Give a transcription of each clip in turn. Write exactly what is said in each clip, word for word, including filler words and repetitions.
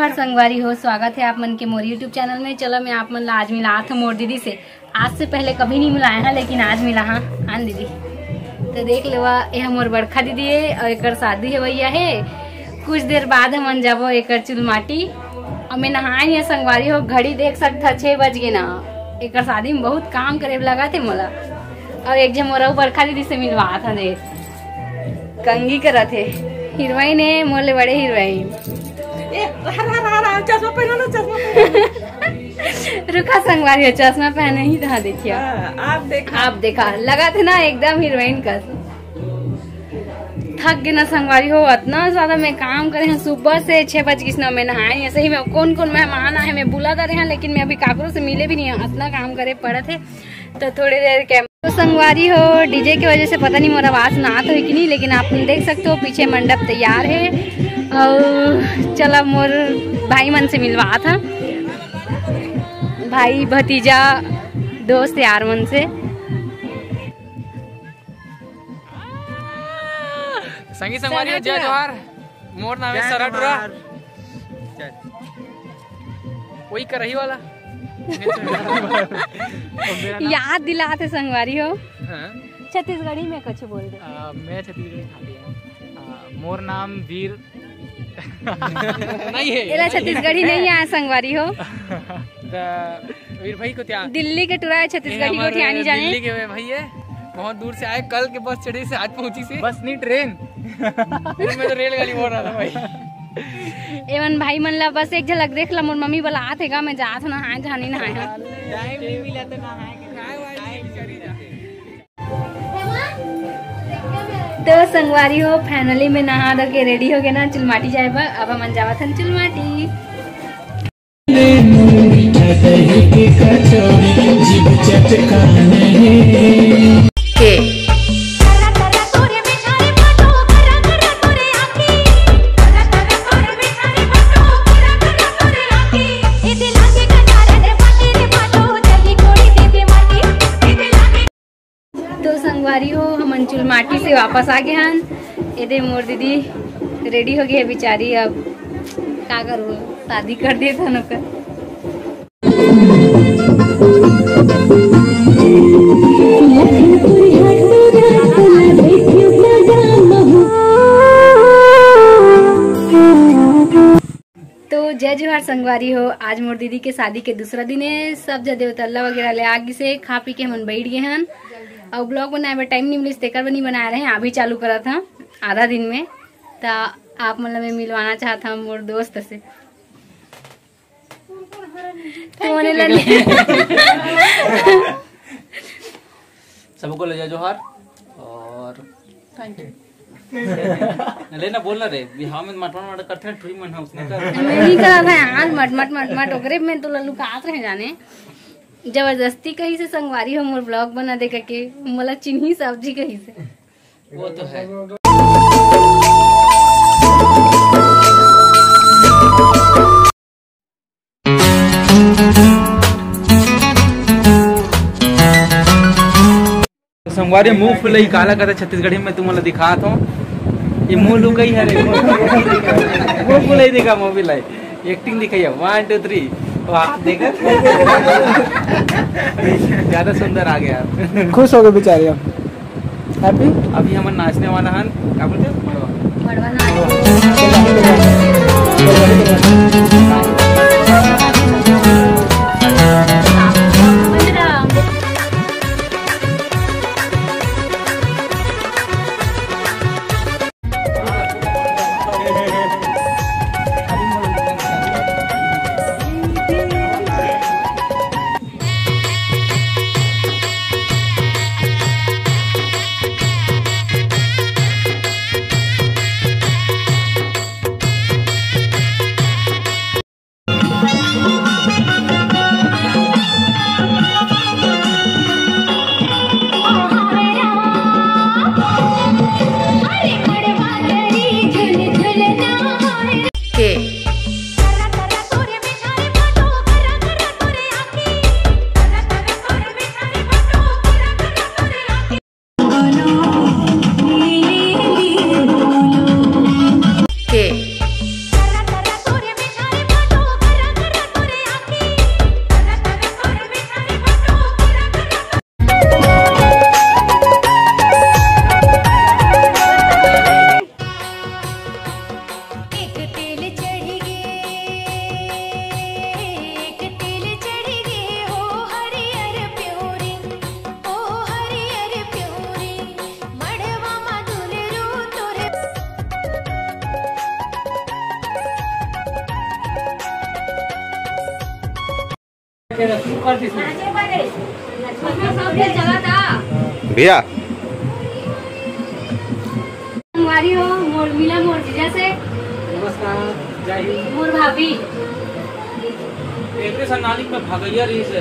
नमस्कार संगवारी हो, स्वागत है आप मन के मोर YouTube चैनल में। चलो, मैं आप मन ला आज मिलात हूँ मोर दीदी से। आज से पहले कभी नहीं मिलाया है, लेकिन आज मिला हाँ, हाँ दीदी। तो देख लेवा, ये मोर बड़खा दीदी है और एकर शादी होवइया है। कुछ देर बाद हमन जाबो एकर चुलमाटी। और मैं नहाए नहीं संगवारी हो, घड़ी देख सकता, छः बज गए ना। एकर शादी में बहुत काम करे लगा थे मोला। और एक झन मोर अउ बड़खा दीदी से मिलवात हन, देख, कंघी करत हे। हीरोइन हे, मोर ले बड़े हीरोइन। ए, रहा, रहा, रहा, रहा, चश्मा पहनो ना, चश्मा पहनो। रुका संगवारी हो, चश्मा पहने ही था, देखिए। हाँ, आप देखा। आप देखा, लगा थे ना एकदम हीरोइन कस। थक गए ना संगवारी हो, इतना ज्यादा मैं काम करे हैं सुबह से। छः बज गिस ना, मैं नहाए नहीं। सही में कौन कौन मेहमान आए हैं, मैं बुला रहे हैं, लेकिन मैं अभी काकरो से मिले भी नहीं है, इतना काम करे पड़त है। तो थोड़ी देर कैम-, तो संगवारी हो, डीजे की वजह से पता नहीं मोर आवाज ना आत होही कि नहीं, लेकिन आप देख सकते हो पीछे मंडप तैयार है। और चला, मोर भाई मन से मिलवात हन, भाई, भतीजा, दोस्त यार मन से। संगी संगवारी हो, जय जोहार। मोर नाम है सरट रा। वही करही वाला। याद दिलात हे संगवारी हो। हाँ। छत्तीसगढ़ी में कुछ बोल दे। आ, मैं छत्तीसगढ़ी खाती है। आ, मोर नाम वीर नहीं है। एला छत्तीसगढ़ी नहीं आय संगवारी हो। त वीर भाई को त्या दिल्ली के टुरा है, छत्तीसगढ़ी को हमारे ठियानी जाने। दिल्ली के भाई है, बहुत दूर से आए, कल के बस चढ़े से आज पहुंची से। बस नहीं, ट्रेन। मैं तो रेलगाड़ी बोल रहा था भाई। एमन भाई मन ला बस एक झलक देख ला, मोर मम्मी बलात हे गा, मैं जात हूँ नहाए, जानी नहाए। टाइम नहीं मिला तो नहाए के। तो संगवारी हो, finally में नहा धो के ready हो गए ना चुलमाटी जाए बर। अब हमन जावत हन चुलमाटी। तो संगवारी हो, हमन चुलमाटी से वापस आ गए हन। एदे मोर दीदी ready हो गई है बेचारी, अब का करूँ, शादी कर दिए था ओकर। तो जय जोहार संगवारी हो, आज मोर दीदी के शादी के दूसरा दिन है। सब जदे उतरला वगैरह ले आ गिसे, खा पी के हमन बैठ गए हन। और vlog बनाए बर time नहीं मिलिस, तेकर बर नहीं बनाए रहे, अभी चालू करत हन आधा दिन में। त आप मन ला मैं मिलवाना चाहत हूँ मोर दोस्त से। तो मने ला सबको ले जय जोहार। और थैंक यू। लेना बोल ना रे, बिहाव में मटमट मट करते हैं, ट्री मन है उसने कर। मैं नहीं करा था यार, मट मट मट मट, ओकरे में तो ललुकात रहे जाने। जबरदस्ती कही से संगवारी हो मोर vlog बना दे करके, मोला चिन्ही सब्जी कही से। वो तो है। संगवारी, मुंह फुलई काला कहते छत्तीसगढ़ी में, तुमन ला दिखात हूँ। ये मुंह लुकई है रे। मुंह फुलई देखा, मोबिल है। Acting दिखाइए, one, two, three। वाह, देखा? ज्यादा सुंदर आ गया। खुश हो गए बेचारे हम। Happy? अभी हमन नाचने वाला हन, का बोलते हैं? मड़वा। मड़वा नाच। भैया। संगवारी हो, मोर मिला मोर जीजा से। नमस्कार, जय हिंद। मोर भाभी। एकरे से नाली में भगैया रही से।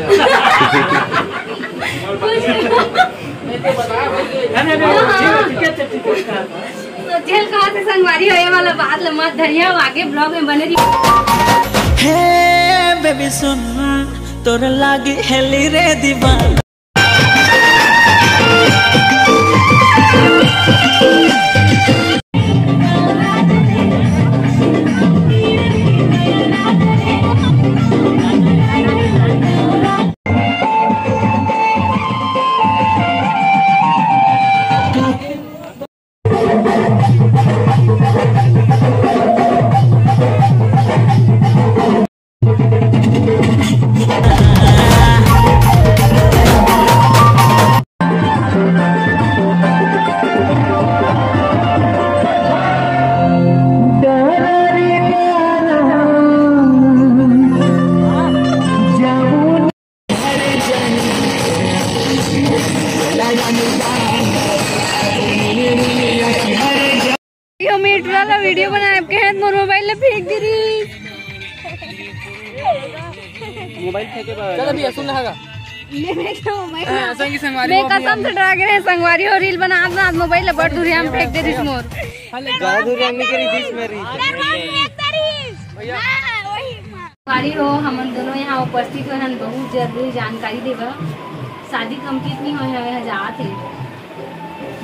कुछ नहीं। नहीं तो बता भाई। नहीं, नहीं, नहीं, हाँ, हाँ। ठीक है, ठीक है, ठीक है। तो जेल कहा से संगवारी हो, ये वाला बात ल मत धरिया, आगे ब्लॉग में बने रहिए। हे बेबी सुन, तोर लागी हेली रे दीवान। यो मेटुरा ला वीडियो बनाए के है, मोर मोबाइल ला फेंक दे रही। मोबाइल फेंके बर। चल अभी सुन लगा। मैं, मैं क्या मोबाइल हाँ, संगी संगवारी मैं हो, कसम से डरा गए संगवारी हो, रील बना, बना मोबाइल ला बड़ दूर हम फेंक दे रही मोर। जादू रंग के रिदीस में रही। भैया। संगवारी हो, हमन दोनों यहाँ उपस्थित हुए हैं, बहुत जरूरी जानकारी देगा। शादी कंप्लीट नहीं हुआ है, यहाँ जात है।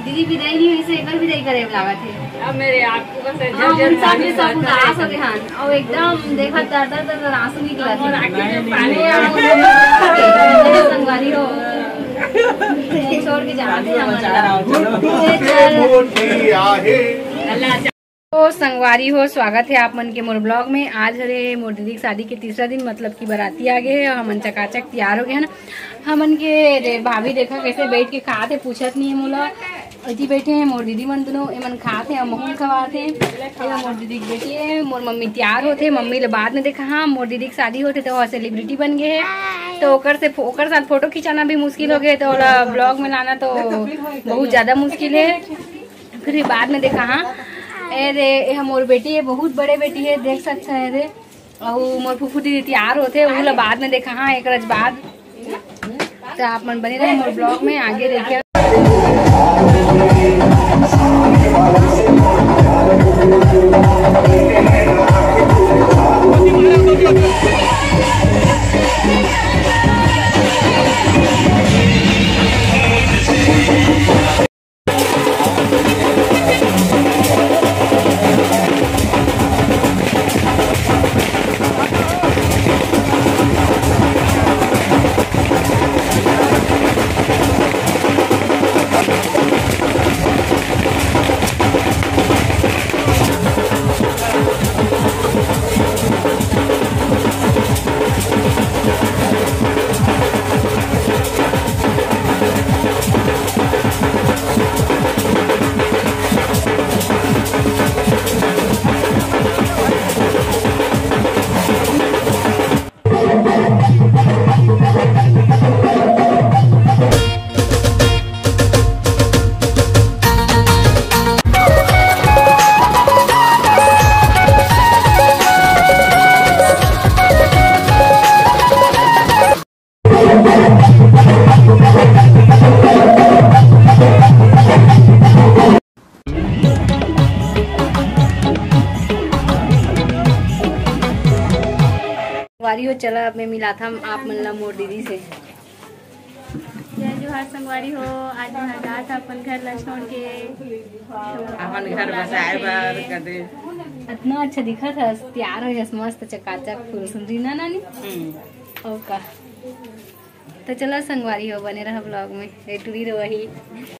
दीदी विदाई नहीं हुई से, एक बार विदाई करे लागत है। अब मेरे आपको बस हाँ, उन सब में सब उदास हो गए हैं और एकदम देखा दर दर दर दर आंसू निकला और आंखें में पानी आ गया। संगवारी हो, छोड़ के जाना थे हमारे। गुड्डू के मोती आहे। तो संगवारी हो, स्वागत है आप मन के मोर ब्लॉग में। आज हरे मोर दीदी के शादी के तीसरा दिन, मतलब कि बाराती आ गए है और हमन चकाचक तैयार हो गए हैं ना। हमन के रे भाभी देखा कैसे बैठ के खात है, पूछत नहीं है मोला। इति बैठे हैं मोर दीदी मन दोनों, एमन खात है, महून खवात है। ये मोर दीदी के बेटी है, मोर मम्मी तैयार होते, मम्मी ले बाद में देखा। हाँ, मोर दीदी की शादी होते तो वह सेलिब्रिटी बन गए है, तो ओकर से ओकर साथ फोटो खिंचाना भी मुश्किल हो गए, तो ओला ब्लॉग में लाना तो बहुत ज्यादा मुश्किल है। फिर भी बाद में देखा। हाँ, ए रे, ये मोर बेटी है, बहुत बड़े बेटी है, देख सकते हैं रे। अउ मोर फूफू दीदी तैयार होते, वो ला बाद में देखा। हाँ, एक रज बाद। तो आप मन बने रहे मोर ब्लॉग में, आगे देखिए। संगवारी हो, चला अब मैं मिलाथम आप मन ला मोर दीदी से। जय जोहार संगवारी हो, आज मैं जात अपन घर ला छोड़ के अपन घर बसाए बर कदे। इतना अच्छा दिखत हस, तैयार हो हस, मस्त चकाचक फुल सुंदरी ना नानी? हम्म। और का? तो चलो संगवारी हो, बने रहा ब्लॉग में, रे टुरी रो वही।